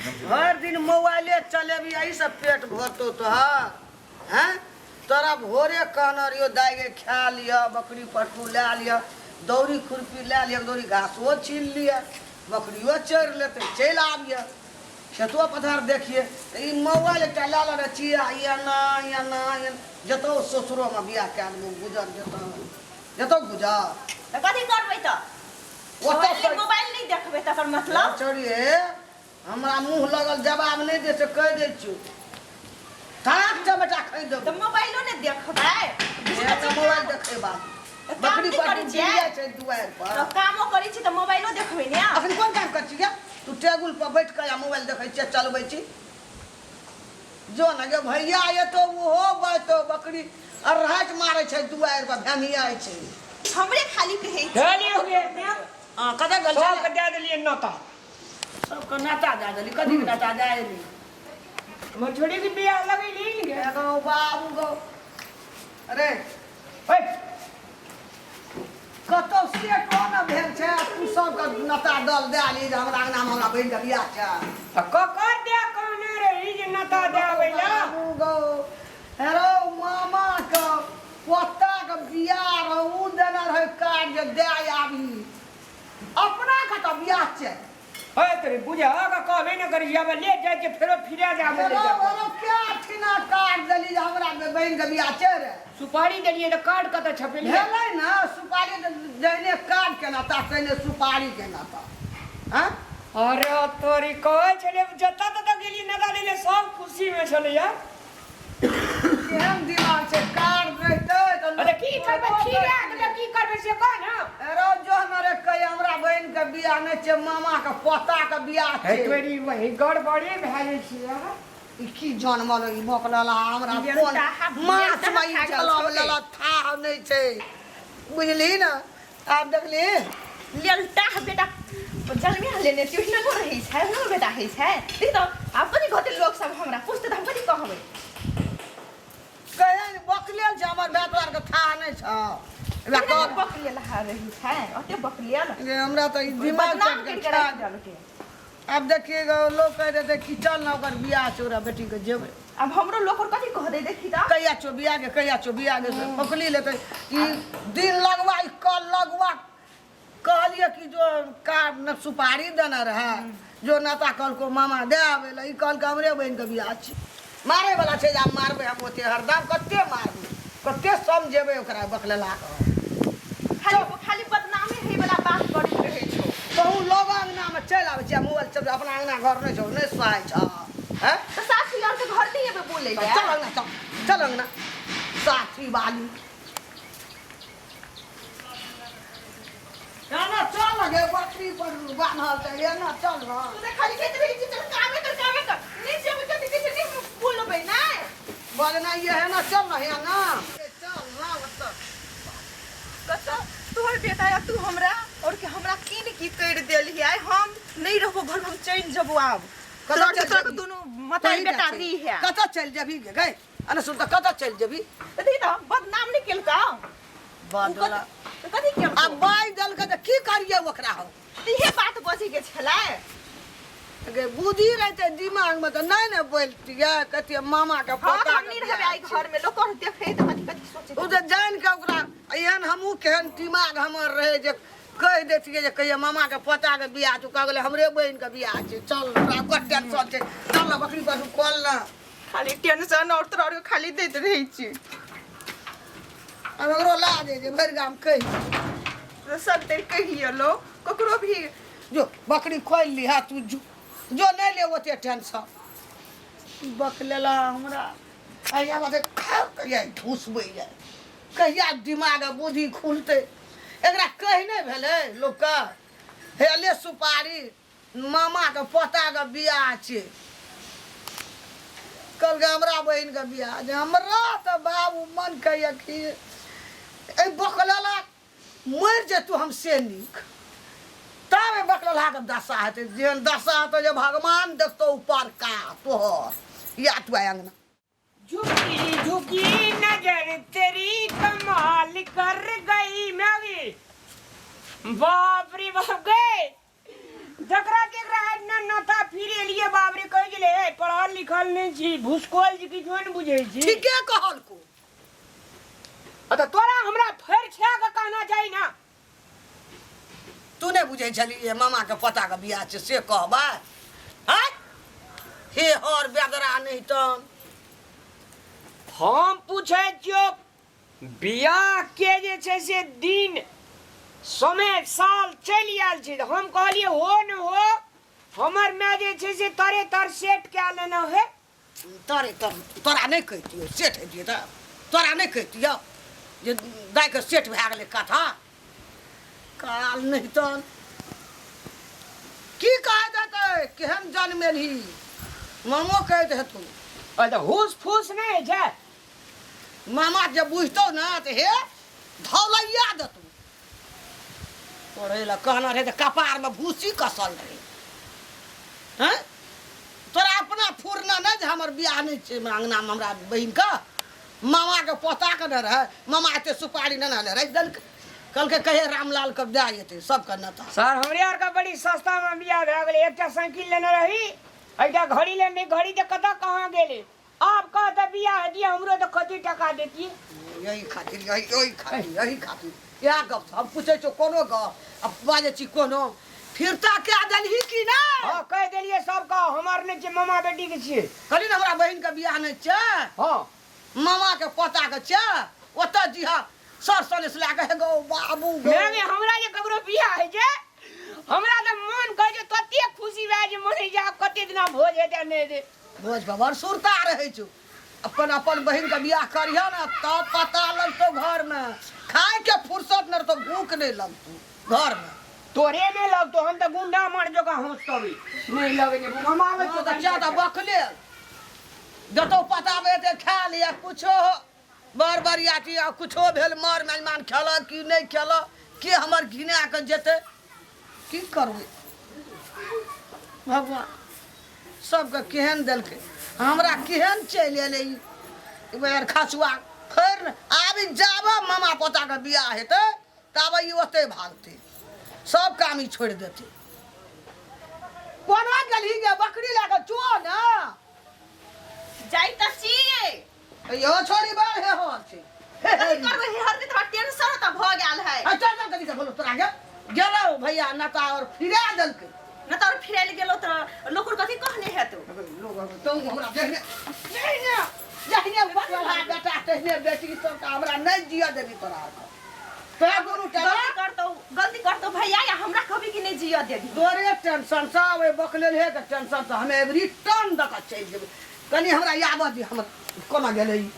भरि दिन मोबाइले चलेबी एही से पेट भरतौ तोहर हैं तोरा भोरे कहने रहियो दाइ गे खा लिअ बकरी पट्टू लए लिअ दौरी खुरपी लए लिअ दौरी घासो छील लिअ बकरियो चरि लेतै चलि आबियै खेतो पथार देखिए तऽ ई मोबाइल एकटा लए लेने छी आ एना एना एना जतौ ससुरोमे बियाह कए देबौ गुजर जेतौ जेतौ गुजर। तऽ कथी करबै तऽ ओतऽ मोबाइल नहि देखबै तकर मतलब? छोड़िए हमरा मुँह लगल जवाब नहि दे से कहि दै छियौ ताक चमेटा खाइ देबौ। तऽ मोबाइलो नहि देखबै? तऽ मोबाइल देखै बात तऽ काम बकरी नहि पर करै छियै? जाइ छै दुआरि पर। तऽ कामो करै छी तऽ मोबाइलो देखबै ने? अखन कोन काम करै छी गे? तू टेबुल पर बैठ कऽ आ मोबाइल देखै छियै चलबै छी। जो ने गे भैया एतौ ओहो बजतौ बकरी अरहट मारै छै दुआरि पर भेमियाइ छै। हमरे खाली कहै छै। देलियै गे माय। हँ कतऽ गेल छलै? सबके दए देलियै नोता। सबके नोता दए देली। कथी के नोता दए देली? हमर छोड़ी के बियाह लगेली ने गे। एगो बाबू गो अरे ओए कतौ सेटो ने भेल छै तू सबके नोता दल दए ली जे हमरा अंगनामे हमरा बहिनके बियाह छै। तऽ ककर दए कहने रही जे नोता दए आबै लए? बाबू गो हेरो मामा के पोता के बियाह रहौ उ देने रहै कार्ड जे दए आबी अपना के तऽ बियाह छै। हे तोरी बुझा के कहबे न करी आब ले जाइ के फेरो फिरा जाबे ले हेरो जा। हेरो क्या ठिना कार्ड देली जे हमरा बहिन के बियाह छै रे? सुपारी देलियै तऽ कार्ड कतऽ छपेलियै? भेलै ने सुपारी जहने कार्ड के नाता तहने सुपारी के नाता। हँ अरे तोरी कहै छलै जतऽ ततऽ गेलियै नता दै सब खुशी मे छलै यार। केहन दिमाग छै कार्ड रहितै तऽ अरे की करबै खीरा के की करबै से कह ने। रौ जो हमरे कहि हमरा बहिन के बियाह नहि छै मामा के पोता के बियाह हे छै। तोरी वही गड़बड़े भए जाइ छै यार। ई की जनमल ई बकलला हमरा कोन माछ मे ई जनम लेलक थाह नहि छै बुझली ने। आब देखली लेलटा बेटा जन्मे लेने छी ओहिना नहि रहै छै ओहिना बेटा होइ छै। देख तऽ आब कथी कहतै लोक सब हमरा पूछतै तऽ हम कथी कहबै? कहे बकलेल छै हमर भाय तोहर के थाह नहि छौ। बकलेल रहै छै ओते बकलेल हमरा तऽ ई दिमाग बदनाम करि के राखि देलकै। आब देखिए लोग कहि देतै कि चल ने ओकर बियाह छै ओकरा बेटी के जेबै। आब हमरो लोक और कथी कहतै देखी तऽ? कहिया छौ बियाह के कहिया छौ बियाह के पकड़ी लेतै ई दिन लगवा ई कल लगवा। कहलिए कि जो कार्ड न सुपारी देने रहे जो नाता कहलको मामा दे आबै लए ई कहलकै हमरे बहिन के बियाह छै। मारे वाला छै जे आब मारबै हम ओते हरदम कते मारबै कते समझेबै ओकरा बकलेला के। खाली खाली बदनामी होइ वाला बात करैत रहै छौ। कहूँ लोग अंगना में चलि आबै छै मोबाइल चलबै अपना अंगना घर नहि छौ नहि सोहाइ छौ। हैं? तऽ सासु यार के घर नहि एबै बोलै लए। चल अंगना चल चल अंगना साथी वाली। एना चल गे बकरी पर बान्हल छै एना चल न। तू तऽ खाली कहैत रहै छी चल कामे कर कामे कर नहि जेबै कथी कहै छै नहि बोलबै नहि। बजना ये है ना चल न हे ना चल ना ओतऽ। कतऽ तोहर बेटा या तू हमरा और के हमरा की ने की करि देलही आइ हम नहि रहबो घर हम चलि जेबो आब। कतऽ तोरा चलि तोरा जेबही? दुनू मताई बेटा री है। कतऽ चलि जेबही गे गै? अने सुन तऽ कतऽ चलि जेबही? तऽ देख तऽ बदनाम नहि केलकौ? बदला। तऽ कथी केलकौ? आब बाजि देलकै तऽ की करियै ओकरा हम? तऽ इहे बात बजै के छलै। गे बुद्धि रहतै दिमाग में तऽ नहि ने बोलतियै कहितियै मामा के हँ, पोता हम नहि रहबै आइ घर में लोक और देखै तऽ कथी कथी सोचै। ओ तऽ जानि के ओकरा एहन हमहूँ केहन दिमाग हमर रहै जे कहि दैतियै जे कहियै मामा के पोता के बियाह छै, कह गेलै हमरे बहिन के बियाह छै चल ओकरा बड़ टेंशन छै चल ने बकरी पर खोल ने। खाली टेंशन और तोरा और खाली दैत रहै छी। आब एकरो ला दे जे भरि गाम कहि। सब तरि कहि लिअ लोक ककरो भी। जो बकरी खोलि लिह तू जो जो नहि ले ओते टेंशन। बकलेला हमरा कहिया बात खा कहिया ठूसबै जाय कहिया दिमाग आ बुद्धि खुलतै। एकरा कहि नहि भेलै लोकके हेले सुपारी मामा के पोता के बियाह छै। कहलकै हमरा बहिन के बियाह छै। हमरा तऽ बाबू मन कहैया कि एहि बकलेला मरि जेतू हम से नीक। तब एहि बकलेला के दशा हेतै जेहन दशा हेतौ जे भगवान देखतौ ऊपर का तोहर या तू आइ अंगना। झुकी झुकी नजर तेरी कमाल कर गई मैगी। बाप रे बाप गए जकरा जकरा इतना नाता फिर एलिए बाप रे। पागल नहि छी भुसकोल जी किछो नहि बुझै छी। ठीके कहलको। आ तऽ तोरा हमरा फेर खिया कऽ कहना चाही ना। तू नहि बुझै छली जे मामाके पोताके बियाह छै से कहबै? हैं हे हर बेदरा नहि तन। हम पूछै छियौ बियाह के जे छै से दिन समय साल चलि आयल छै, तऽ हम कहलियै हो न हो हमर माय जे छै से तरे तर सेट कए लेने है। तोरे तर तोरा नहि कहितियौ सेट हेतियै तऽ तोरा नहि कहितियौ जे दाइके सेट भए गेलै कथा काल नहि तन की कहैत हेतै केहन जन्मेलही मामो कहैत हेतौ। अरे तऽ हुस फूस नहि होइ छै। मामा जे बुझतौ ने तऽ हे धौलैया देतौ। तोरे लए कहना रहै तऽ कपारमे भूसी कसल रहै। हैं तोरा अपना फुरना नहि जे हमर बियाह नहि छै हमरा अङ्गनामे हमरा बहिनके मामाके पोताके ने रहै। मामा एते सुपारी ने ने राखि देलकै, कहलकै कहे रामलालके दए जेतै सबके नेता। सर हमरे आरके बड़ी सस्तामे बियाह भए गेलै। एकटा साइकिल लेने रही, एकटा घड़ी लेने, घड़ी तऽ कतऽ कहाँ गेलै। आब कह तऽ बियाह हेतियै हमरो तऽ कते टका देतियै। यही खातिर यही यही खातिर यही खातिर इएह गप हम पूछै छियौ कोनो गप आ बाजै छी कोनो फिरता कए देलही कि नहि? हँ कहि देलियै सबके हमर नहि छै मामा बेटीके छियै। कहली ने हमरा बहिनके बियाह नहि छै। हँ मामाके पोताके छै ओतऽ जिहा सर सनेस लए कऽ हे गौ बाबू गौ। नहि हमरा जे ककरो बियाह होइ छै हमरा तऽ मन कहै छै ततेक खुशी भए जे मन होइ छै आब कते दिना भोज हेतै नहि हेतै। भोज पर बड़ सुरता रहै छौ। अपन अपन बहिनके बियाह करिह ने तब पता लगतौ घरमे खायके फुर्सत नहि रहतौ, भूख नहि लगतौ घरमे। तोरे नहि लगतौ, हम तऽ गुंडा मार जकाँ हँसतबै नहि लगै छै भूख। हम आबै छियौ तऽ चाह तऽ बकले जतौ पता हेतै खा लिअ कुछो बड़ बरियाती आ कुछो भेल मर मेजमान खेलक कि नहि खेलक के हमर घिना कऽ जेतै। की करबै भगवान सबके केहन देलकै हमरा केहन चलि एलै ई बेर खसुआ। फेर आब जाबऽ मामा पोताके बियाह हेतै ताबे ई ओतै भागतै, सब काम ई छोड़ि देतै। कोना गेलही गे बकरी लए कऽ चो ने? जाइ तऽ छियै। यो छोड़ी बड़ हे होल छै। कथी करबै हे हर के तोरा टेंशन तऽ भऽ गेल है। अच्छा चल कथी बोलो तोरा के गेलौ भैया नता और फिरा देलकै। न तऽ फिरायल गेलौ तऽ लोक कथी कहने हेतौ? लोग तो हमरा देखने नहीं ने जहने बड़ा बेटा तहने बेटी सब तऽ हमरा नहि जिय देबी तोरा आर के। तोरा दुनू टा गलती करतौ, गलती करतौ भैया या हमरा कहबी कि नहि जिय देबी? तोरे टेंशन से ओहि बकलेल हे के टेंशन से हम एवरी टन दऽ कऽ चलि जेबै। कनि हमरा आबऽ दी, हमर कोना गेलै ई?